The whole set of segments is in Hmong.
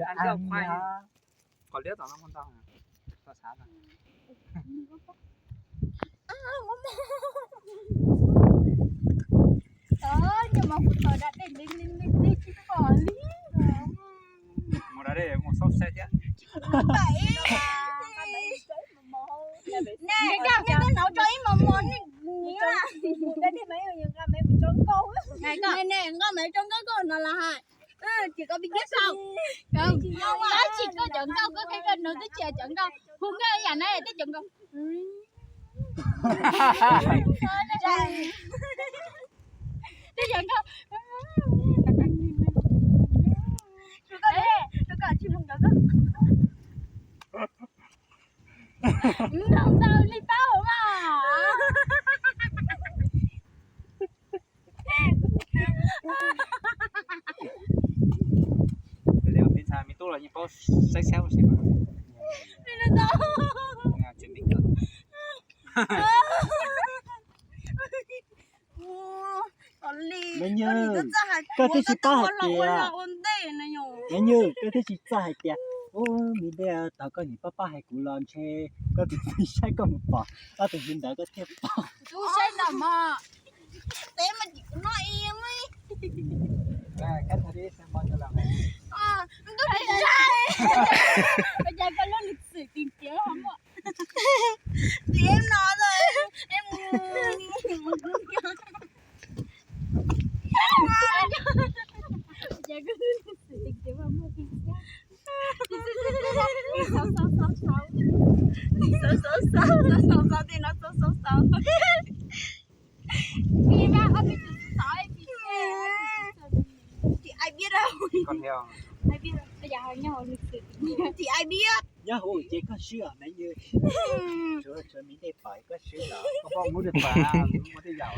Ăn cơm khoai. Cỏ liếc tỏ nó không tao hả? Tao xá tao. Mus ra đây một sốc xe thiab. Nè, nqa maiv tub nov tso ib mos mos ne. Nqa maiv tub nov tso nkauj no los hais. Ces koj pib kiag sau. Tab sis koj cov nkauj koj qhia koj nug twb tsis yog cov nkauj, hu nkauj yam na twb cov nkauj. Twb cov nkauj. Nug ntau li paub mas. Me tub los yeej paub saib xyab ua si mas. Me nyuam, koj twb tsis paub hais tias, me nyuam, koj twb tsis txawj hais tias, ub, me ntej tau koj niam pab pab hais kuv los ntshe koj tus txiv saib koj mus pom, koj tus txiv ntawd koj thiaj pom. Tus saib no mas, teb mas tsis kuv noj i. Ntuj, cas koj lub lịch sử tìm kiếm không? Tìm em nó rồi. Em Thì ai biết đâu. Ai biết đâu. Bây giờ hỏi nhau lịch sử. Thì ai biết. Nyob hauv ces koj swb os me nyuam. Tsuav tsuav me ntej pom koj swb los. Koj pom muab tej pom, muab tej yam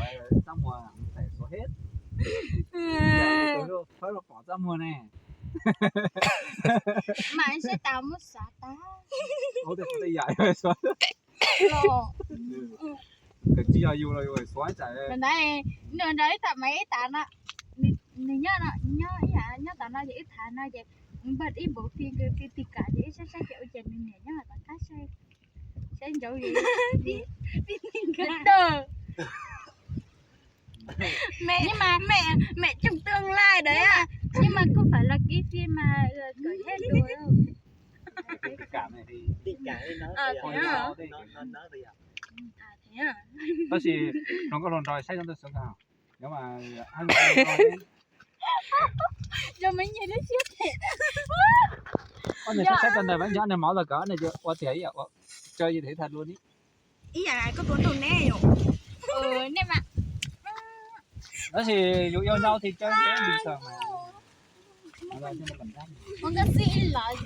txaj muag txais xua het. Phab los pom txaj muag ne. Mas seb tas muab xav tas. Muab tej pom tej yam xua. Kawg tsis yog yus los yus xua txais. Nws nrog ib tham mas ib tham no, nws nyob no, nyob ib yam nyob tom no ces ib tham no ces npaj ib npaum ti ti kam ces ib saib saib ces ua cas nws niam nyob tom qab saib, saib ncauj. Mẹ, mẹ, mẹ chồng tương lai đấy ạ. Nhưng mà không phải là cái phim mà, ờ, cởi hết rồi đâu. Tab sis hluas nkauj hluas nraug saib no tau xov tooj. Nyob mas, nyob mas, nyob mas nyias lub siab phem. Ob niag saib saib tau ntawd mas nyob ob niag mov los kom ob niag ua tiag ib yam, ua cov yus tham dua ni. Ib yam koj tus nraug neb yom. Nej mas. Tab sis yus yau nau thiaj cov neb bình thường mas. Ua nkaj xib ib lawm.